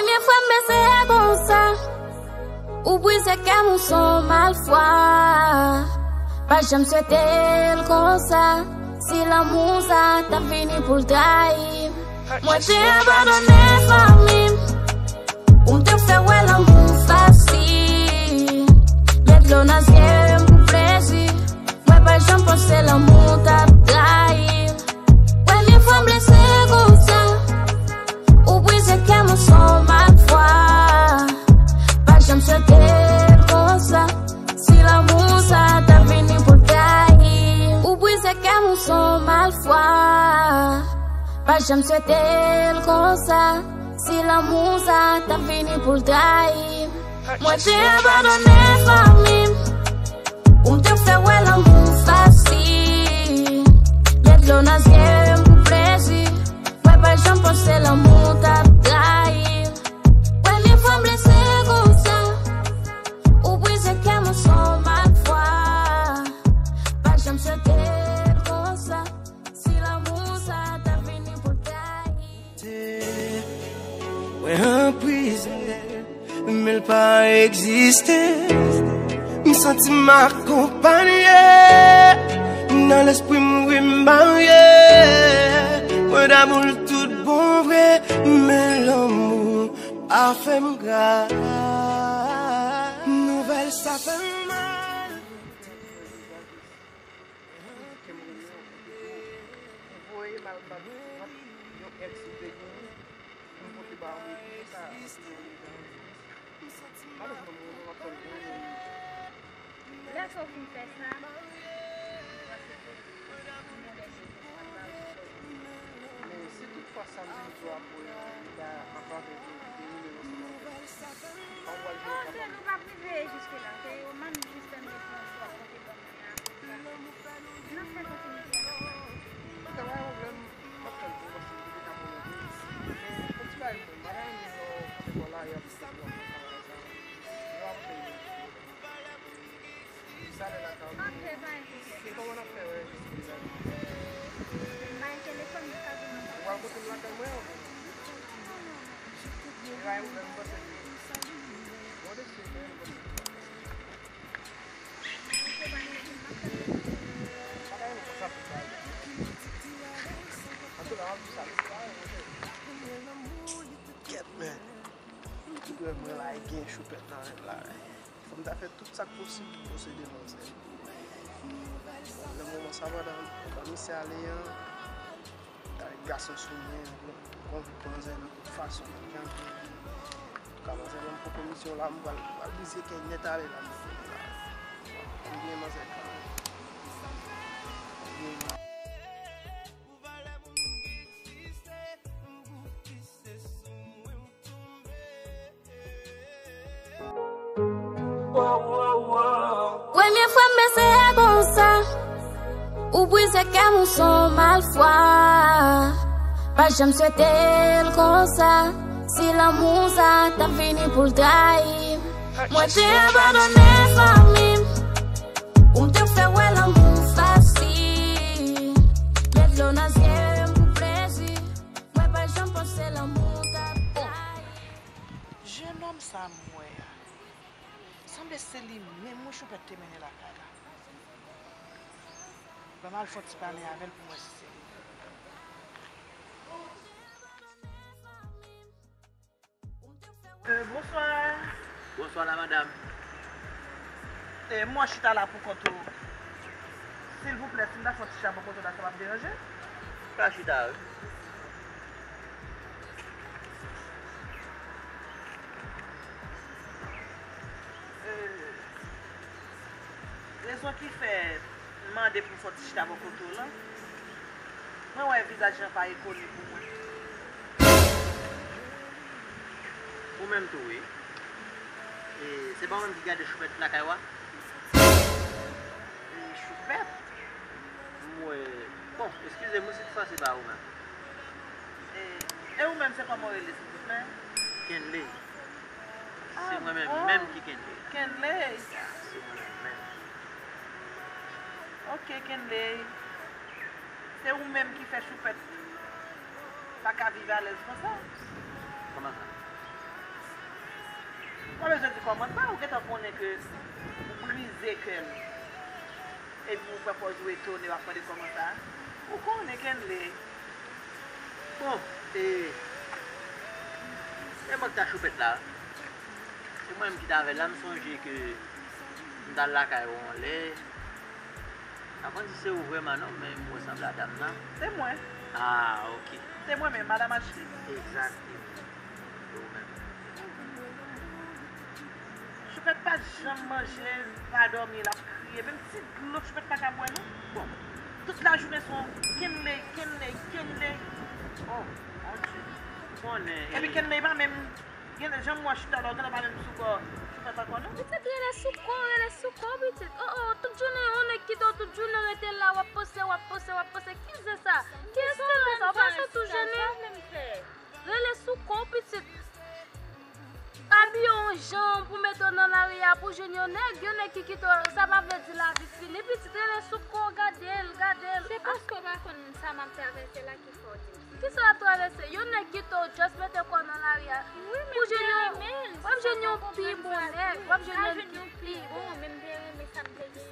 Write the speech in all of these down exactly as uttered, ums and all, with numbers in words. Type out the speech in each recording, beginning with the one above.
Premye fwa m bese a konsa, ou brize kè m, ou se yon malfwa. Pa janm swete l konsa, si lanmou sa t ap vini pou l trayi m. Mwen te abandone fanmi m, pou m te fè wè lanmou fasil. Met dlo nan zye m pou plezi. Mwen pa janm panse lanmou t ap trayi m. Premye fwa m blese konsa, ou brize kè m, ou se yon malfwa. Pa janm swete l konsa, si lanmou sa t ap vini pou l trayi m. Ou brize kè m, ou se yon malfwa. Pa janm swete l konsa, si lanmou sa t ap vini pou l trayi m. Mwen te abandone fanmi m, pou m te fè wè lanmou fasil. Met dlo nan zye m pou plezi. Mwen pa janm panse lanmou t ap trayi m. Premye fwa m blese konsa, ou brize kè m, ou se yon malfwa. Pa janm swete l konsa, si lanmou sa t ap vini pou l trayi m. Mwen anprizone, men l pa egziste. M santi m akonpanye. Nan lespri m, wi, m marye. Mwen damou l tout bon vre, men lanmou pa fè m gras. Nouvèl sa fè m mal. Kenbe w, voye m al bat yon èks m te genyen pou m pote ba ou, epi sa ap vin yon revanj. Malerezman, mwen, mwen ap tann yon revanj. Lè ke w fin fè sa, ou panse ke yon lè ke w pral ba ou sòti. Men si tout fwa sa m vin di w apre a, li pa an favè de, de nimewo sa m ap fè. An w al jwenn kapab. Anfen, nou p ap rive jiske la, oke? Ou menm jis tann repons w ap pote ban mwen an. N ap fè kontinite la. Oke, pa gen pwoblèm. M ap tann pou w, paske m te ka pran yon kou. Men, yon ti bagay pou mwen. M pa ta renmen lè w kanpe bò la, y ap di w ap fè travay sa. Yo ap fè yon ti pwoblèm. Sa lè lakay ou. Oke, pa gen pwoblèm. Se kòman n ap fè wè jis pou sa? M pa gen telefòn, m pa gen. Ou al kote m lakay mwen, oke? E pa gen pwoblèm, m panse ke. Bon, de se, m panse ke. Kèt, men. Ou wè mwen la, e gen choupèt nan men m la. Fò m ta fè tout sa k posib pou posede manzè. Nan moman sa, pandan, pandan misye ale an, Gason sou mwen, bon, konvik manzè nan tout fason. Antouka, manzè ban m pwopomisyon la, m pral, pral brize kè nèt ale la, m pral. M gen manzè kanmenm. M gen Premye fwa m bese a konsa, ou brize kè m, ou se yon malfwa. Pa janm swete l konsa, si lanmou sa t ap vini pou l trayi m. Mwen te abandone fanmi m, pou m te fè wè lanmou fasil. Met dlo nan zye m pou plezi, mwen pa janm panse lanmou t ap trayi m. Jennonm sa m wè a, sanble se li menm wi Choupèt te mennen lakay la. Ban m al fè yon ti pale avè l pou m wè si se li. Euh, bonswa. Bonswa la madam. E, m wè w chita la pou kont ou. Silvouplè, si m ta fè yon ti chita bò kote w la, sa p ap deranje? Ka chita, wi. Euh, rezon ki fè m mande pou m fè yon ti chita bò kote w lan, mwen wè vizaj lan pa rekoni pou mwen. Ou menm tou, wi. E se pa ou menm ki gade Choupèt lakay ou a? E Choupèt? M wè. Bon, eskize m wi si toutfwa se pa ou menm. E, e ou menm, se kòman w rele, silvouplè? Kenley. Se mwen menm menm ki Kenley. Kenley. Ya, se mwen menm menm. Ok, Kenley. Se ou menm ki fè Choupèt pa ka viv alèz konsa? Kòman sa? Mwen bezwen di kòman pa ou gentan konnen ke ou brize kè m. Epi ou pran pòz ou etone, w ap mande kòman sa. Ou konnen Kenley. Bon, e, e mwen ki ta Choupèt la. Se mwen menm ki t avè l la, m sonje ke m t al lakay ou yon lè. M pa konn si se ou vrèman non, men m wè sanble a dam nan. Se mwen. Ah, ok. Se mwen menm, Madan Ashley. Egzakteman. Se ou menm. Choupèt pa janm manje, pa dòmi, l ap kriye. Menm ti dlo Choupèt pa ka bwè non. Bon, tout lajounen se yon Kenley, Kenley, Kenley. Oh, mon Dieu. Konnen, epi e Kenley pa menm, gen lè jan m wè chita la, ou genlè pa menm sou kò Choupèt ankò non. Pitit, rele sou kò, rele sou kò, pitit. Oh, oh, tout jounen yon nèg kite w, tout jounen rete la, w ap panse, w ap panse, w ap panse. Kiyès ki te di sa? Kiyès ki te di sa? Ou pa santi w jennen? Rele sou kò w, pitit. Abiye yon jan pou mete w nan lari a pou jwenn yon nèg, yon nèg ki kite w, sa pa vle di lavi fini, pitit, rele sou kò w, gade l, gade l. Se paske w pa konn sa m ap travèse la ki fè w di m sa. Kisa w ap travèse? Yon nèg kite w, just mete kò w nan lari a. Wi, men pou jwenn yon, w ap jwenn yon pi bon nèg, w ap jwenn yon nèg ki pi bon. Men m te renmen sa m te di.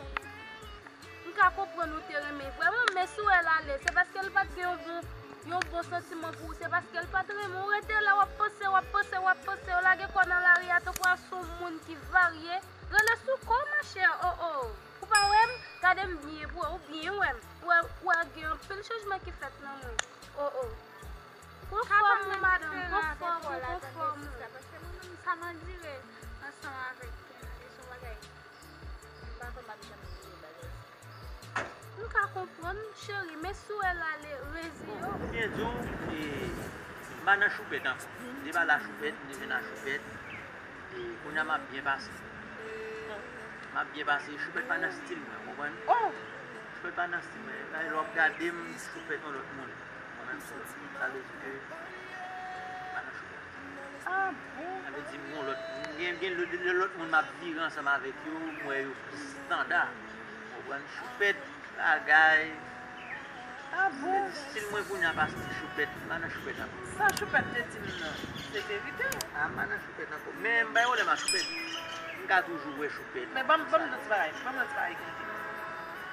M ka konprann ou te renmen l vrèman, men si w wè l ale, se paske l pa t gen yon bon, yon bon santiman pou ou, se paske l pa t renmen w. Ou rete la, w ap panse, w ap panse, w ap panse, w lage kò w nan lari a tankou a se yon moun ki varye. Rele sou kò w, machè, oh, oh. Ou pa wè m? Gade m byen pou wè, ou byen wè m. Ou wè, ou wè gen anpil chanjman ki fèt nan mwen. Oh, oh. Pran fòm ou, madanm, pran fòm ou, pran fòm ou. Paske mwen menm, sa m andire ansanm avèk Kenley, se yon bagay. M pa kwè m ap janm bliye bagay sa. M ka konprann, cheri, men si w wè l ale, reziye w. Pou byen di w, e, m pa nan Choupèt ankò. M te pa la Choupèt, m te vin a Choupèt. E, kounye a m ap byen pase. M ap byen pase. Choupèt pa nan stil mwen, w konprann? Oh! Choupèt pa nan stil mwen. Lè w ap gade m, Choupèt yon lòt moun. Mwen menm se lòt moun. Sa vle di ke m pa nan Choupèt. Ah bon? Sa vle di m gon lòt, gen, gen lè, lè lòt moun m ap vire ansanm avèk yo, m wè yo plis estanda. Ou konprann? Choupèt, bagay. Ah bon? Sa vle di stil mwen kounye a pa stil Choupèt, m pa nan Choupèt ankò. Sa Choupèt te di m nan, se verite. Ah, m pa nan Choupèt ankò. Men m bay pwoblèm a Choupèt. M ka toujou wè Choupèt. Men ban m, ban m di yon ti bagay, ban m di yon ti bagay, Kenley.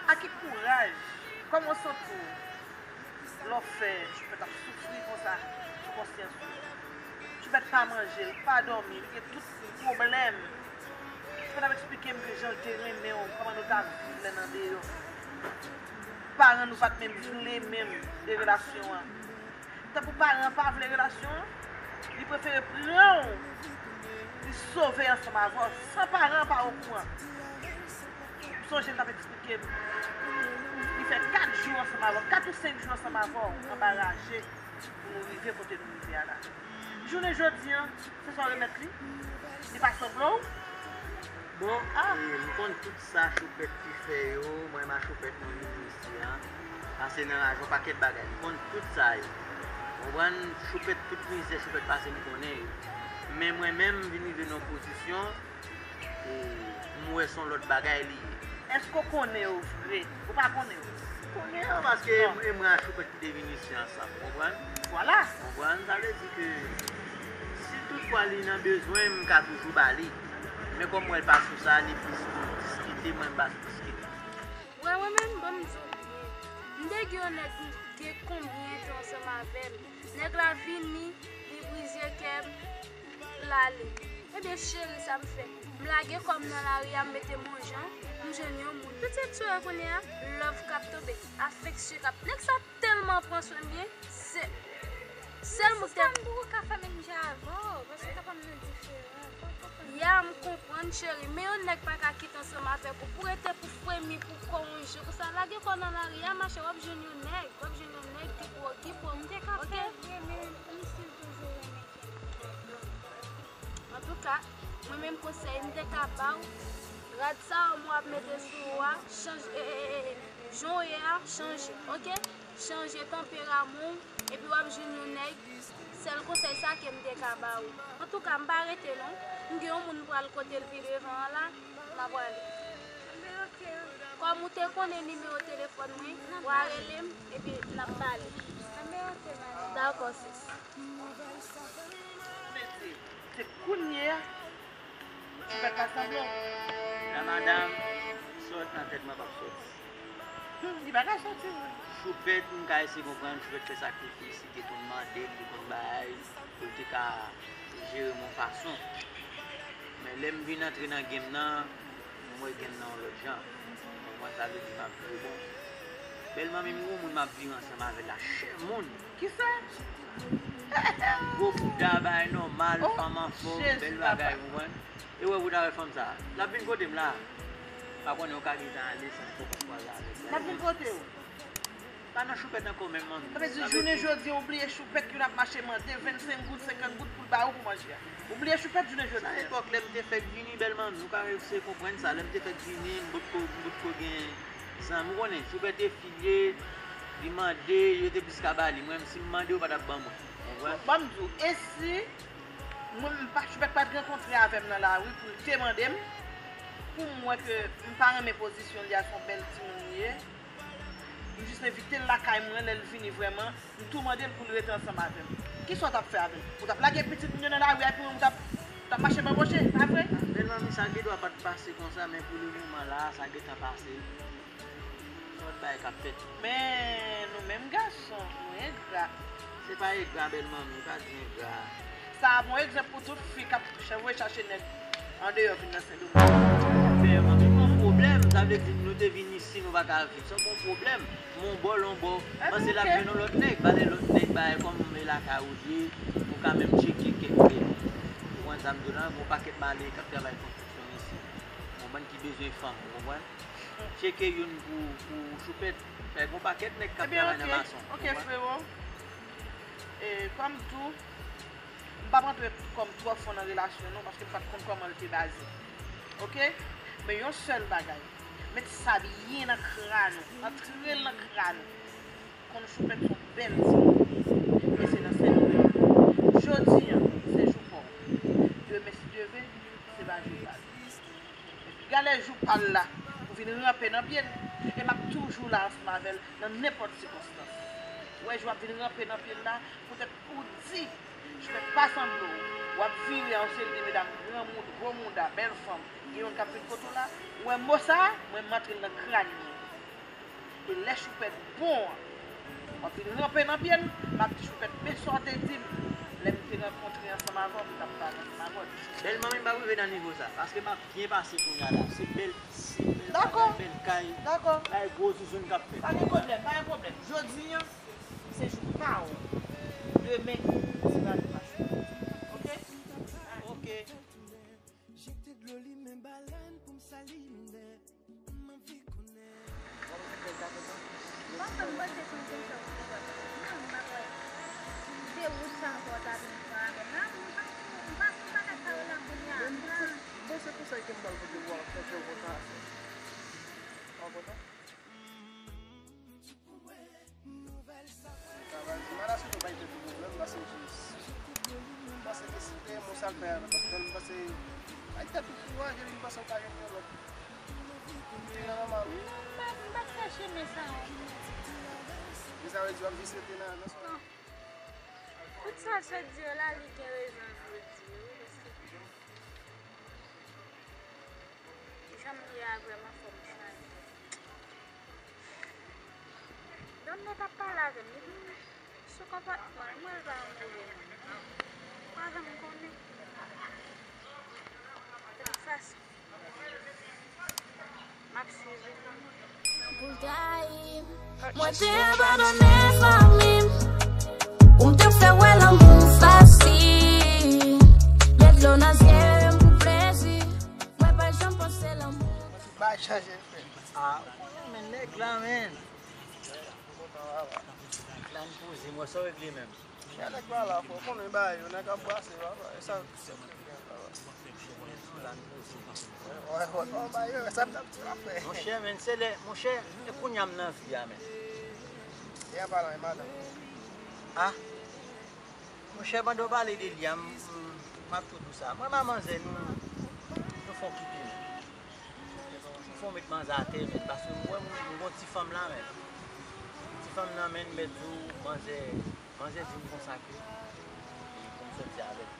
A ki kouraj, kòman w santi w? Lè w fè Choupèt ap soufri konsa sou konsyans ou. Choupèt pa manje, l pa dòmi, li gen tout pwoblèm. Choupèt ap eksplike m ke jan l te renmen w, kòman nou t ap viv lè n andeyò. Paran nou pa t menm vle menm de relasyon an. Tankou paran an pa vle relasyon an, li prefere pran w, li sove ansanm avè w, san paran an pa okouran. M sonje l t ap eksplike m. Li fè kat jou ansanm avè w, kat ou senk jou ansanm avè w, anba raje, pou nou rive kote nou rive a la. Jounen jodi a, se sa w remèt li? Li pa sanble w? Bon, ah, e, m konn tout sa Choupèt ki fè yo, mwen menm a Choupèt nou vin isit a, pase nan raje yon pakèt bagay. M konn tout sa yo. Konprann, Choupèt, tout mizè Choupèt pase, m konnen yo. Men mwen menm, m vin rive nan yon pozisyon, e m wè se yon lòt bagay li ye. Èske w konnen yo vre? Ou pa konnen yo? M konnen yo paske e mwen a Choupèt ki te vin isit ansanm, ou konprann? Vwala. Ou konprann? Sa vle di ke si toutfwa li nan bezwen, m ka toujou ba li. Men kòm m wè l pa sou sa, li plis pou diskite, mwen m pa sou diskite. Wè, mwen menm, ban m di w byen. M te gen yon nèg, m gen konbyen tan ansanm avè l. Nèg la vini, li brize kè m, l ale. Ebyen, cheri, sa m fè? M lage kò m nan lari a, m mete m yon jan, m jwenn yon moun. Pitit, sou wè kounye a, love k ap tonbe, afeksyon k ap. Nèg sa tèlman pran swen m byen, se, sèl moun tèt. Sista, m poko ka fè menm jan avè w, paske papa m nan diferan. Ya, m konprann, cheri, men yon nèg pa ka kite ansanm avèk ou pou rete pou fremi, pou kò yon jou konsa. Lage kò w nan lari a, machè, w ap jwenn yon nèg, w ap jwenn yon nèg ki pou w, ki pou w. M te ka fè vre, men m still toujou renmen Kenley. Antouka, mwen menm konsèy m te ka ba w, rad sa yo m w ap mete sou ou a, chanje, e, e, e, e, jan w ye a, chanje, oke? Chanje tanperaman w, epi w ap jwenn yon nèg. Sèl konsèy sa ke m te ka ba ou. Antouka, m pa rete non. M gen yon moun m pral kote l pi devan an la, m ap prale. Kòm ou te konnen nimewo telefòn mwen, w a rele m, epi n ap pale. Dakò, sis. Se kounye a Choupèt pa sanble w. La madanm, sòt nan tèt mwen p ap sòti. Hmm, li pa ka sòti vre. Choupèt, m ka eseye konprann, Choupèt fè sakrifis, li te konn mande l, li te konn bay, pou l te ka jere m yon fason. Men lè m vin antre nan game nan, m wè game nan yon lòt jan. Konprann sa vle di, m ap jwe bon. Bèl manmi m, gwo moun m ap viv ansanm avè l la, chè moun. Kisa? Gwo bouda, bagay nòmal, fanm anfòm, bèl bagay, konprann? E wè, pou ta wè fanm sa a. L ap vin kote m la. Pa konnen, ou ka gentan ale san fò w pa kwaze avèk li. L ap vin kote w? Pa nan Choupèt ankò menm, manmi. Sa vle di, jounen jodi, ou bliye Choupèt ki ap mache mande vennsenk goud, senkant goud pou l ba ou pou manje a. Ou bliye Choupèt jounen jodi a. Sa epòk lè m te fèk vini, bèl manmi, ou ka eseye konprann sa. Lè m te fèk vini, m potko, m potko gen zanmi. Ou konnen, Choupèt te filye, li mande, yo te plis ka ba li. Mwen menm, si m mande, yo pa t ap ban mwen. Ou konprann? Bon, ban m di w, e si Mwen, m pa, Choupèt pa t rankontre avè m nan lari pou l te mande m, pou m wè ke m pa renmen pozisyon li a, se yon bèl timoun li ye. M jis envite l lakay mwen, lè l vini vrèman, m tou mande l pou l rete ansanm avè m. Kisa w t ap fè avè l? Ou t ap lage pitit moun yo nan lari a, epi mwen, ou t ap, t ap mache banboche, pa vre? Bèl manmi, sa gendwa pa t pase konsa, men pou le moman la, sa gentan pase. Lòt bagay k ap fèt. Men nou menm gason, nou engra. Se pa engra, bèl manmi, pa di engra. Sa a bon egzanp pou tout fi k ap ch-, voye chache nèg andeyò vin nan Sendomeng. Bèl manmi, gon pwoblèm. Sa vle di nou te vin isi, nou pa ka viv. Se yon bon pwoblèm. Yon bò, yon bò. Panse l ap jwenn yon lòt nèg, ba lè lòt nèg bagay kòm e lakay ou ye, ou ka menm tcheke kèk nèg. Ou konprann sa m di w la, gon pakèt malere k ap travay konstriksyon isi. Gon bann ki bezwen fanm, ou konprann? Tcheke youn pou, pou Choupèt. Fè gon pakèt nèg k ap travay nan mason. Ebyen, oke, oke, frero. E, kòm tou, m p ap rantre kòm twò fon nan relasyon, non, paske m pa t konn kòman l te baze. Oke? Men yon sèl bagay, met sa byen nan kran ou, antre l nan kran ou. Konn Choupèt se yon bèl timoun li ye. E se nan Sendomeng. Jodi a, se jou pa w. Demen, si Dye vle, se pa jou pa l. Gade jou pa l la, ou vin ranpe nan pye l. E m ap toujou la ansanm avè l nan nenpòt sikonstans. Ou wè jou w ap vin ranpe nan pye l la, poutèt ou di, Choupèt pa sanble w. W ap vire a yon seri de medam granmoun, gwo mouda, bèl fanm, gen youn k ap vin kote w la. Ou wè mo sa a, mwen m antre l nan kran li. E lè Choupèt bon an, w ap vin ranpe nan pye l, m ap di Choupèt, men sa w te di m lè m te rankontre ansanm avè w, m t ap pale ansanm avè w. Bèl manmi, m p ap rive nan nivo sa, paske m ap byen pase kounye a la. Se bèl, se bèl bagay, bèl kay, kay gwo zouzoun k ap fèt. Pa gen pwoblèm, pa gen pwoblèm. Jodi a, se jou pa w. Demen, se pa jou pa Choupèt. Oke? Oke. Jete dlo limen balèn pou m sali m dèyè. M anvi konnen. Papa, m panse se yon kesyon pou papa. Non, m pa kwè. Se wout sa ankò w ta vin pran avè m la. M pa, m pa, m pa ka sa yo la kounye a. Men m panse, m panse pou sa ke m pral pote pou w ap fè w konsa. Ou kontan? Travay, m pa ta sou bay tèt ou pwoblèm, m panse jis. M panse ke si te yon moun sa l fè a nan pòt kè l, m panse, bay tèt ou kouraj, epi m panse w ka jwenn yon lòt. Li nan nòmal. M pa, m pa t fè chemen sa a. Men sa vle di w ap jis rete nan, nan sa. Non. Tout sa l sot di yo la, li gen rezon l pou l di yo, wi, paske jan m ye a vrèman fè m chanje. Donne t ap pale avè m, li di m sou konpòtman l, mwen l pa yon move moun. Pa janm konnen. De tout fason, m ap swiv li. Pou l trayi m, mwen te abandone fanmi m. Pou m te fè wè lanmou fasil. Met dlo nan zye m pou plezi. Mwen pa janm panse lanmou. Bagay chanje, frè. Ah, ou konnen, men nèg la, men. Nèg la n poze, m wè sa w regle menm. Nèg la la, frè, ou konnen bagay yo, nèg ap brase, papa. E sa. Monchè, men, se lè, monchè, e kounye a m nan vi a, men. E an palan, e madanm. Ah. Monchè, pandan w pale de li a, m, m, m ap tou di w sa. Mwen, m a manzè, nou, nou fè w kite nou. Nou fè w met manzè atè, men, paske m wè m, m gon ti fanm la, men. Ti fanm nan, men, m mèt di w, manzè, manzè di m konsa ke, e, bon, sòti avè l.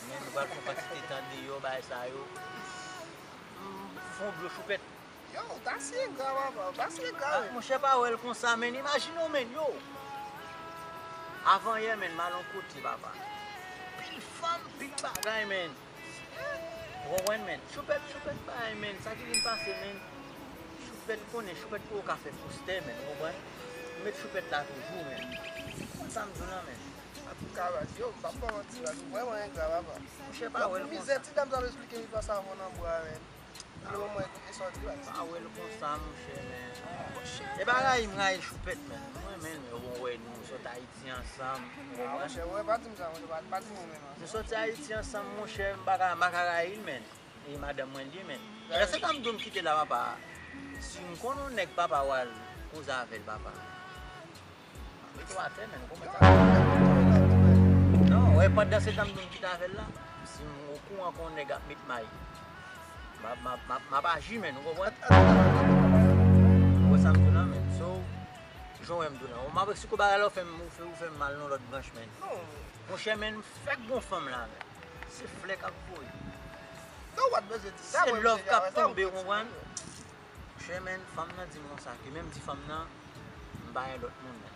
Men nou pral fè yon kantite tan deyò, bagay sa yo. Fon blo choupèt. Yo, w ta siye gra, papa, w ta siye gra, Ah, monchè, pa wè l konsa, men. Imajine w, men, yo. Avan yè, men, m al yon kote, papa. Pil fanm, pil bagay, men. Ou konprann, men? Choupèt, choupèt bagay, men. Sa ki vin pase, men? Choupèt konnen, choupèt pou yo ka fè postè, men. Ou konprann? M met choupèt la toujou, men. Konn sa m di w lan, men. An tou ka, baz, yo, m p ap ba w manti, baz, ou vrèman engra, papa. Monchè, pa wè l Mizè konsa. Ti Dam t ap esplike m, li pase avan nan bwa, men. Li wè mwen ekoute sa w di, baz. Pa wè l konsa, monchè, men. E pa rayi m rayi choupèt, men. Mwen, men, yo bon, wè, nou sot Ayiti ansanm. Ou Ah, konprann? monchè, wè, pa di m sa, monchè, pa, pa di m ou menm, non. Nou sòti Ayiti ansanm, monchè, m pa ka, m pa ka rayi l, men. E madanm mwen li, men. Lè se tan m di w m kite la, papa. Si m konn yon nèg, papa, w al koze avè l, papa. M mete w atè, men, ou konprann sa? Non, wè, pandan se tan m di w m kite avè l la, si m okouran kon nèg ap met may, m ap, m ap, m ap, m ap aji, men, ou konprann? Ou konprann sa m di w lan, men. So, jan w wè m di w lan. M ap eksplike w bagay la, ou fè m, ou fè, ou fè m al nan lòt branch, men. Non. Monchè, men, m fèk gon fanm la, men. Se flè k ap voye. Non, w pa t bezwen di sa, Se mwen, love deja, k ap wè sa, tonbe, mwen, ou konprann? Monchè, men, fanm nan di m konsa, ke menm di fanm nan, m pa gen lòt moun, men.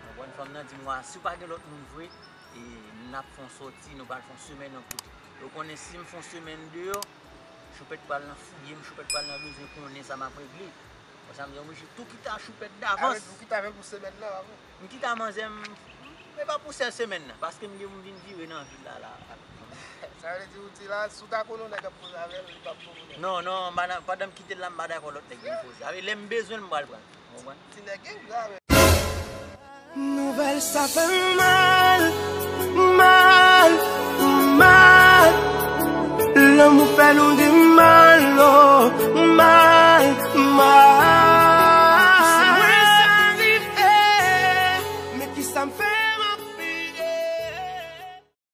Ou konprann, fanm nan di m, "Wa, si w pa gen lòt moun vre, e n ap fè yon sòti, nou pral fè yon semèn yon kote." Yo konnen si m fè yon semèn deyò, choupèt pral nan fouye m, choupèt pral nan bezwen konnen sa m ap regle. Konsa m di, oblije tou kite a choupèt davans. Ou kite avè l pou semèn nan, avan. M kite a manzè m, men pa pou sèl semèn nan, paske m gen pou m vin vire nan vil la, la. Sa vle di, ou di la, si w ta konnen yon nèg ap koze avè l, li p ap bon pou nèg. Non, non, m pa nan, pandan m kite l la, m pa dakò lòt nèg vin koze. Avè lè m bezwen l, m pral pran. Ou konprann? Ti nèg engra, men. Nouvèl sa fè m mal.